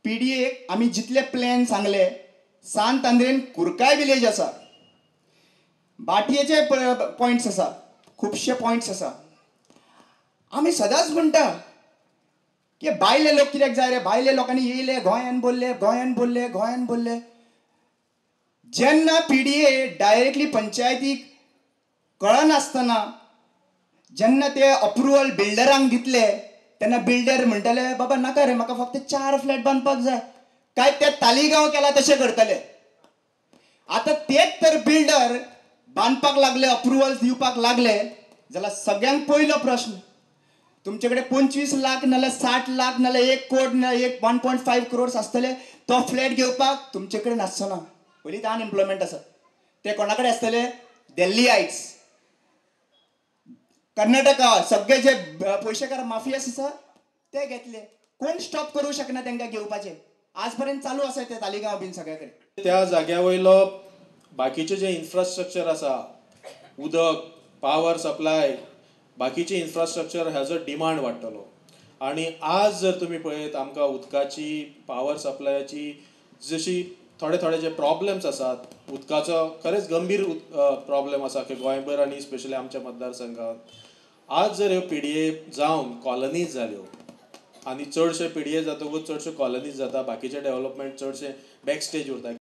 PDA आमी जितले plan सांगले, सांत आंद्रेन कुरकाय विलेज आसा, भाटयेचे पॉयंट्स आसा, खुबशे पॉयंट्स आसा. आमी सदांच म्हणटा की भायले लोक कित्याक जाय रे, भायले लोकांनी येयले गोंयान बोल्ले, गोंयान बोल्ले, गोंयान बोल्ले. जेन्ना पीडीए डायरेक्टली पंचायतीक कळनासतना जेन्ना ते अप्रुवल बिल्डरांक दितले तेन्ना बिल्डर म्हणटले बाबा नाका रे, म्हाका फक्त 4 फ्लॅट बांदपाक जाय, काय ते तालिगांव केला तशें करतले. आतां तेच तर बिल्डर बांदपाक लागले, अप्रुवल दिवपाक लागले जाल्यार सगळ्यांक पयलो प्रश्न, तुमचे कडेन 25 लाख नाल्यार 60 लाख नाल्यार 1 कोट नाल्यार 1.5 क्रोर्स आसतले, तो फ्लॅट घेवपाक तुमचे कडेन आसचो ना. पयलीं तर अनएम्प्लॉयमेंट आसा, ते कोणा कडेन आसतले? दिल्लीआयट्स, कर्नाटका, सगळे जे पयशेकार माफियास आसा ते घेतले. कोण स्टॉप करूं शकना तांकां घेवपाचे. आज पर्यंत चालू आसा ते तालिगांव बीन सगळे कडेन. त्या जाग्या वयलो बाकीचे जे इन्फ्रास्ट्रक्चर आसा, उदक, पावर सप्लाय, बाकीचे इन्फ्रास्ट्रक्चर हाजो डिमांड वाडटलो. आनी आज जर तुमी पळयत आमकां उदकाची, पावर सप्लायाची जशी थोडे थोडे जे प्रॉब्लम्स आसात, उदकाचो खरेंच गंभीर प्रॉब्लम आसा की गोंयभर आनी स्पेशली आमच्या मतदारसंघात. आज जर ह्यो पीडीए जावन कॉलनीज जाल्यो आनी चडशे पीडीए जातकूच चडश्यो कॉलनीज जाता, बाकीचे डेव्हलपमेंट चडशे बॅक स्टेज उरता.